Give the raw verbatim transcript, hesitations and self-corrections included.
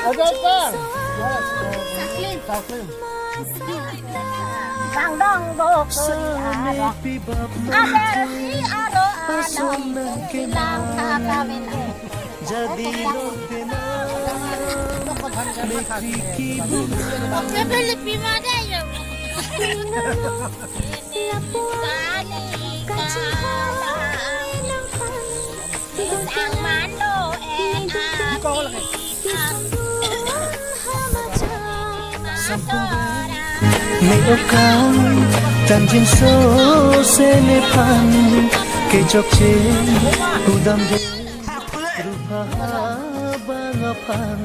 Ada apa? Yes. Saklim. Saklim. Bang dong bok kori aro. Ada si aro anam silang kakawin. Jadi lo dena. Bebe lepi mada yo. Kali kala. Sang mano en a. Sampung. Ne okang tanjin so se nephan kejok che udam de rupa bang aphan.